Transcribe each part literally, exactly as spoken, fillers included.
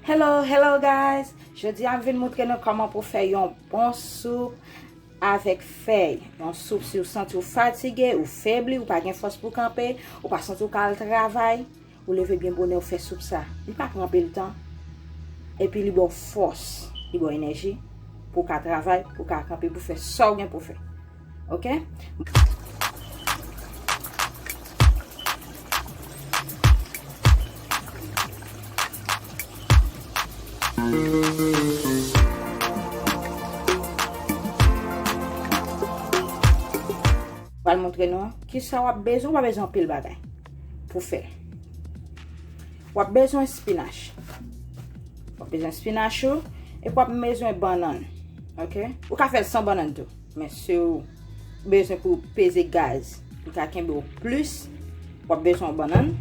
Hello, hello guys! Jodi a m vin moutre nou kòman pou fè yon bon soup avèk fèy. Yon soup si w santi w fatige, ou febli, ou pa gen fòs pou kanpe, ou pa santi w ka al travay, ou leve byen bonè, ou fè soup sa. Li pa pran anpil tan. Epi li ba w fòs, li ba w enèji pou w ka travay, pou w ka kanpe, pou w fè sa w gen pou w fè. Ok? Pral montre nou kisa w ap bezwen, w pa bezwen anpil bagay pou fè l. W ap bezwen spinach. W ap bezwen spinach ou, epi w ap bezwen bannann. Ok? Ou ka fè l san bannann tou. Men si w bezwen pou peze gaz, li ka kenbe w plis, w ap bezwen yon bannann,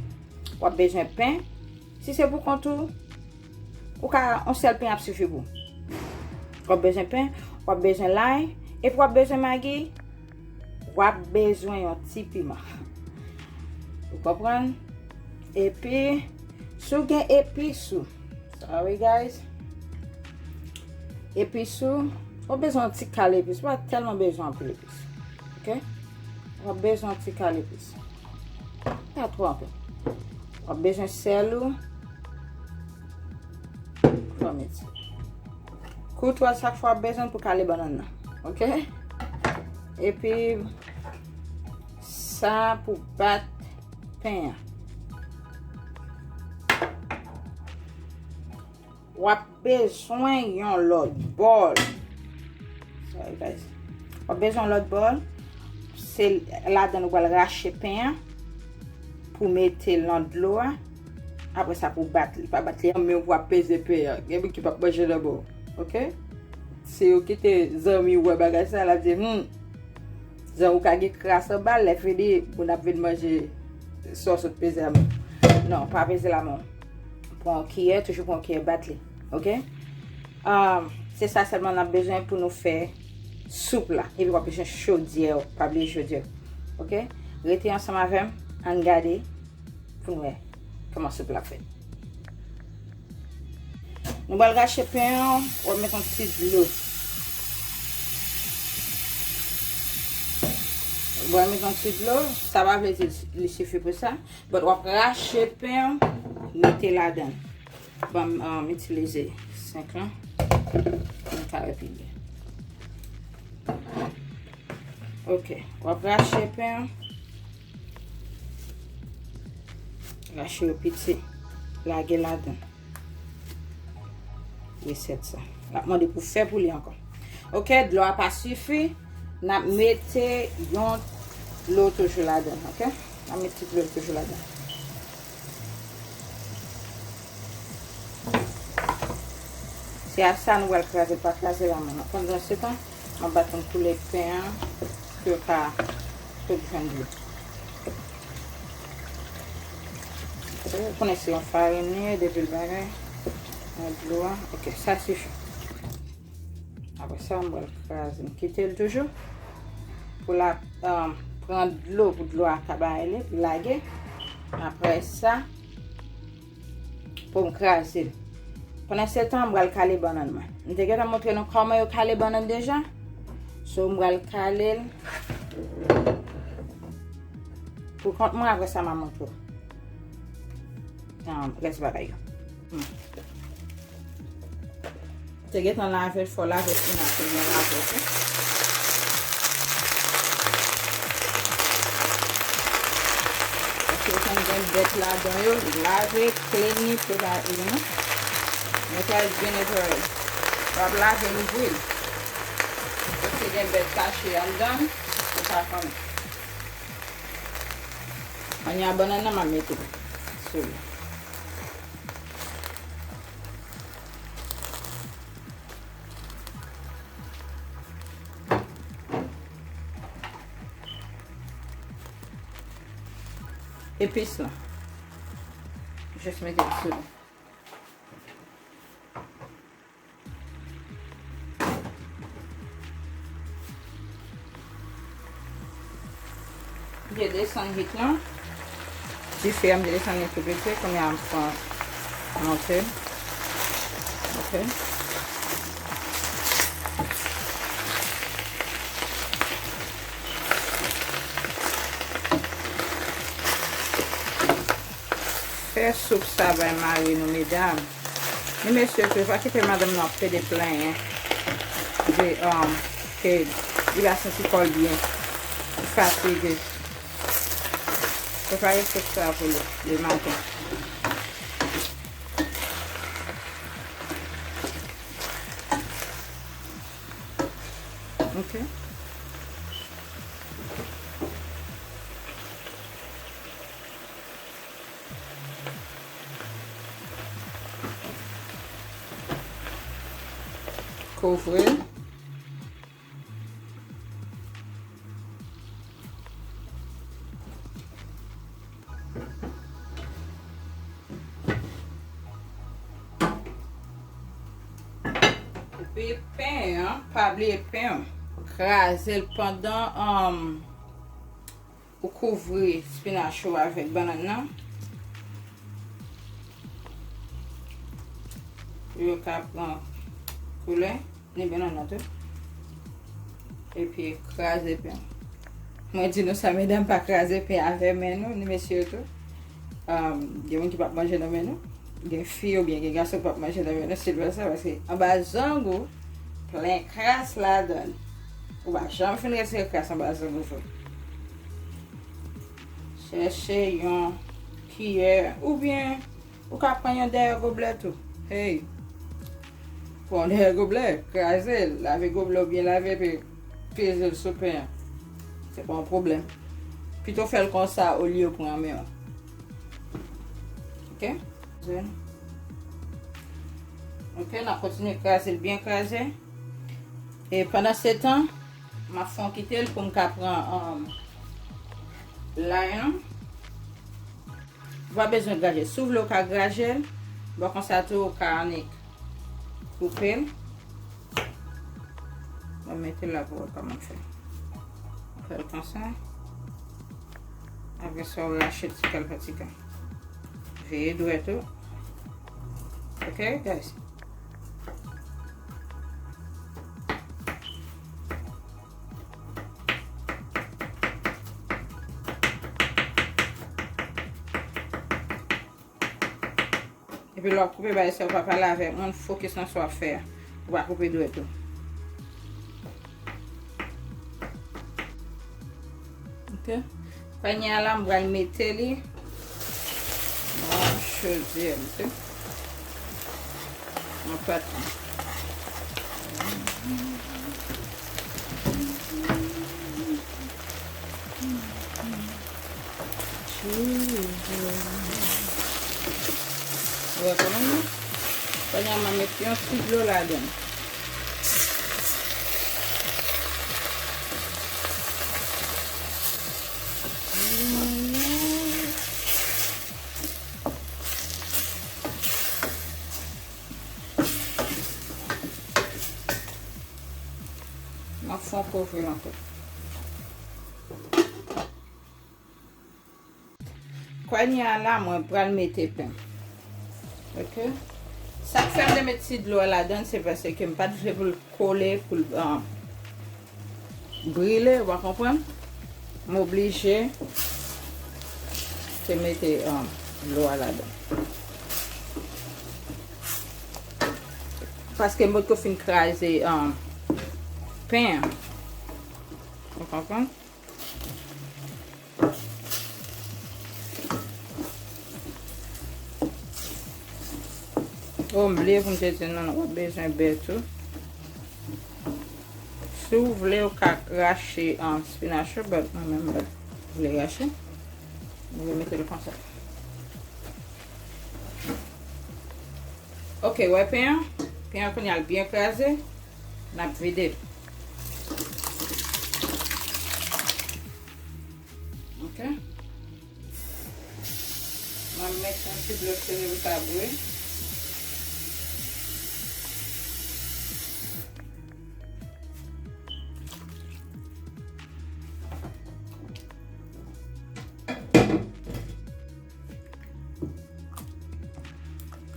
w ap bezwen pen. Si se pou kont ou, ou ka, yon sèl pen ap sifi pou w. W ap bezwen pen, w ap bezwen lay, epi w ap bezwen magi, w ap bezwen yon ti piman. Ou konprann? Epi, si w gen epis ou, sorry guys. Epis ou, w ap bezwen yon ti kal epis. W pa tèlman bezwen anpil epis. Ok? W ap bezwen yon ti kal epis. Pa twò anpil. W ap bezwen sèl ou. Fò mete. Koutwa chak fwa w ap bezwen pou kale bannann nan. Ok? Epi, sa pou bat pen an. W ap bezwen yon lòt bòl. Sorry, guys. W ap bezwen yon lòt bòl. Se ladan nou pral rache pen an pou mete l nan dlo a. Apre sa, pou bat li. Pa bat li nan men w pou w ap peze pen an. Gen moun ki p ap manje nan men w. Ok? Se yo kite zanmi w wè bagay sa, l ap di, hmm, jan ou ka gen kras anba l, lè fini, moun ap vin manje sa w sot peze a men w. Non, pa peze l a men w. Pran yon kiyè, toujou pran yon kiyè, bat li. Ok? Um, se sa sèlman n ap bezwen pou nou fè soup la. Epi w ap bezwen chodyè w, pa bliye chodyè w. Ok? Rete ansanm avè m, ann gade pou n wè kòman soup la fèt. Nou pral rache pen an, w ap met yon ti dlo. W ap met yon ti dlo, sa pa vle di li sifi pou sa. But w ap rache pen an, mete ladan. Ban m, um, itilize senk lan. Pou m ka wè pi byen. Ok, w ap rache pen an. Rache yo piti. Lage ladan. Resèt sa. L ap mande pou fè pou li ankò. Ok, dlo a pa sifi. N ap mete yon dlo toujou ladan, ok? N ap mete ti dlo toujou ladan. Se a sa nou pral kraze l, pa kraze l a men non. Pandan se tan, m ap bat yon koule pen an pou yo ka tout jwenn dlo. Ou konnen se yon farin li ye, depi l bagay, yon dlo a. Ok, sa sifi. Apre sa, m pral kraze. M kite l toujou. Pou l ap, um, pran dlo, pou dlo a ka bay li, pou lage. Apre sa, pou m kraze l. Pandan se tan, m pral kale bannann mwen. M te gentan montre nou kòman yo kale bannann deja. So, m pral kale l pou kont mwen, apre sa, m a montre w. Um, rès bagay yo. Hmm. Te gentan lave l, fò lave l pou n ap byen lave, ok? Paske ou konn gen bèt ladan yo, lave, clean li, prepare li, non? Netwaye byen netwaye. W ap lave l, ouvri l. Paske gen bèt kache anndan l, ou pa konnen. Anya bannann nan, m ap mete sou li. Epis lan. Jis mete l sou li. M te desann hit lan. Dife a, m te desann li tou piti. Kounye a, m pran monte. Ok. Fè soup sa bay mari nou, medam. Ni mesye tou, pa kite madanm nou ap plede plenyen. Di, um, ke li pa santi kò l byen. Li fatige. Prepare soup sa pou li, le maten. Ok. Kouvri l. Epi pen an, pa bliye pen an. Kraze l pandan, um, ou kouvri spinach ou avèk bannann nan. Pou yo ka pran koulè. Ni bannann nan tou. Epi kraze pen. Mwen di nou sa, medam, pa kraze pen avè men nou, ni mesye yo tou. Um, gen moun ki p ap manje nan men nou. Gen fi oubyen gen gason ki p ap manje nan men nou, silvouplè, paske anba zong ou plen kras ladan l. Ou pa janm fin retire kras anba zong ou vre. Chèche yon kiyè oubyen ou ka pran yon dèyè goblè tou. Hey! Pran yon dèyè goblè, kraze l, lave goblè w byen lave, epi peze l sou pen an. Se pa yon pwoblèm. Pito fè l konsa olye w pran men w. Ok? Ok, n ap kontinye kraze l byen kraze. E pandan se tan, m ap fè yon kite l pou m ka pran, um, lay lan. Ou pa bezwen graje. Si w vle, ou ka graje l. Bon, konsa tou, ou ka annik koupe l. Mwen mete l la pou wè kòman m fè. Fè l konsa. Apre sa, ou rache l ti kal pa ti kal. Veye dwèt ou. Ok, guys? Epi lè w ap koupe bagay sa, ou pa pale avèk moun, fokis nan sa w ap fè a. Ou pa koupe dwèt ou. Ok. Kounye a la, m pral mete li nan chodyè m, ok? Nan plat la. Ou wè kòman l ye? Kounye a, m a met yon ti dlo ladan l. M ap fè yon kouvri l ankò. Kounye a la, mwen pral mete pen. Ok? Sa k fè m te met ti dlo a ladan, se paske m pa t vle pou l kole, pou l, ah, brile, w a konprann? M oblije te mete, ah, dlo a ladan. Paske m potko fin kraze, ah, pen an. W a konprann? Oh, m bliye pou m te di nou, w ap bezwen bè tou. Si w vle, ou ka rache, ah, spinach ou, but mwen menm m pa vle rache. Mwen vle mete l konsa. Ok, wè pen an? Pen an kounye a l byen kraze. N ap vide l. Ok. M ap met yon ti dlo sere pou l ka bouyi.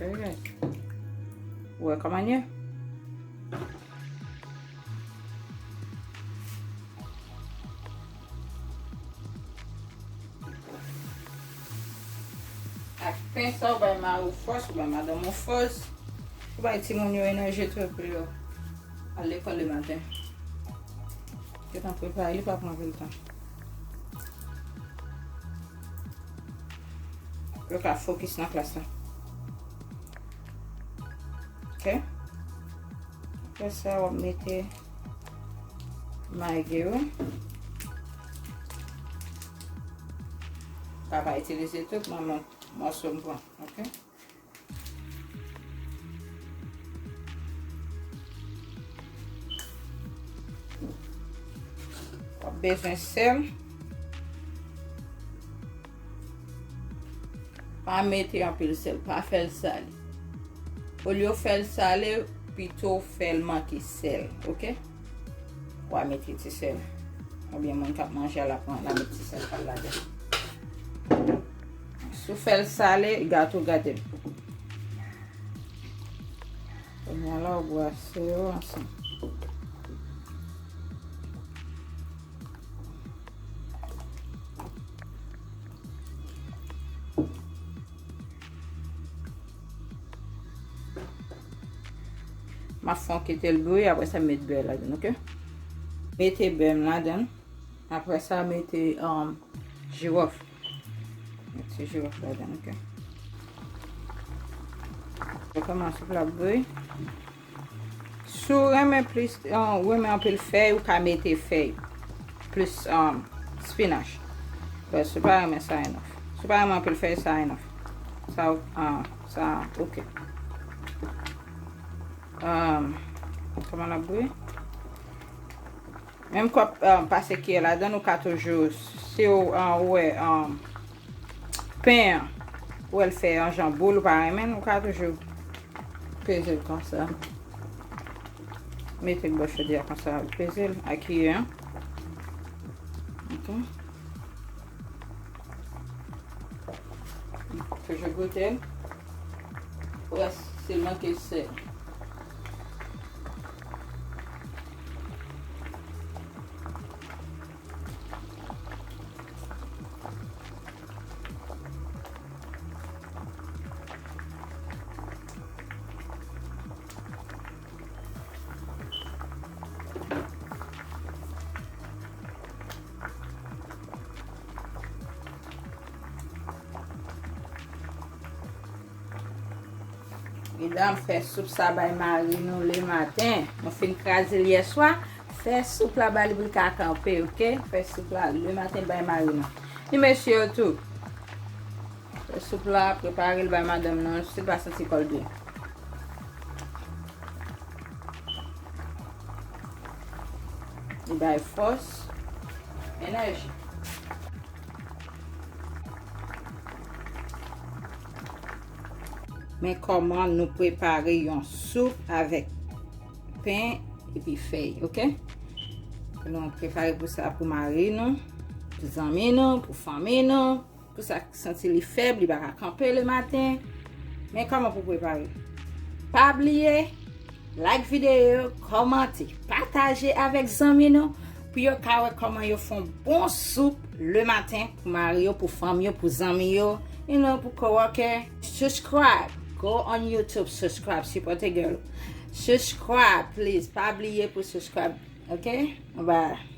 Ok, guys. Ou wè kòman l ye? Ak pen sa, ou bay mari w fòs, ou bay madanm ou fòs, ou bay timoun yo enèji tou pou yo al lekòl lematen. Gentan prepare, li pa pran anpil tan. Yo ka fokis nan klas la. Ok? Apre sa, w ap mete Maggi ou. Pa pa itilize tout, mwen, mwen, mòso m pran, ok? W ap bezwen sèl. Pa mete anpil sèl, pa fè l sale. Olye w fè l sale, pito w fè l manke sèl, ok? W a mete ti sèl. Oubyen moun k ap manje a, l ap, l ap met ti sèl pa l ladan. Si w fè l sale, gato gate l. Kounye a la, w brase yo ansanm. M ap fè yon kite l bouyi, apre sa m met bè ladan, ok? Mete bè m ladan. Apre sa, mete, um, jiwòf. Mete jiwòf ladan, ok? Kòman soup la bouyi. Si w renmen plis, um, renmen anpil fèy, ou ka mete fèy. Plis, um, spinach. But si w pa renmen, sa enough. Si w pa renmen anpil fèy, sa enough. Sa, um, sa, ok. Um, kòman l ap bouyi? Menm k w ap, um, pase kiyè ladan, ou ka toujou, si w, um, ou wè, um, pen an, ou wè l fè yon jan boul, ou pa renmen l, ou ka toujou peze l konsa. Mete l bò chodyè a konsa, peze l ak kiyè an. Ok. Toujou goute l. Wè si l manke sèl. Medam, fè soup sa bay mari nou lematen. Nou fin kraze l yèswa. Fè soup la ba li pou l ka kanpe, ok? Fè soup la lematen bay mari nou. Ni mesye yo tou. Fè soup la, prepare l bay madanm nou, si l pa santi kò l byen. Li bay fòs, enèji. Men kòman nou prepare yon soup avèk pen epi fèy, ok? Nou prepare pou sa pou mari nou, pou zanmi nou, pou fanmi nou. Pou sa k santi li fèb, li pa ka kanpe lematen. Men kòman pou prepare? Pa bliye, like videyo, kòmante, pataje avèk zanmi nou pou yo ka wè kòman yo fè yon bon soup lematen pou mari yo, pou fanmi yo, pou zanmi yo, you know, pou coworker. Subscribe, go on YouTube, subscribe, sipòte girl. Subscribe, please, pa bliye pou subscribe, ok? Bye.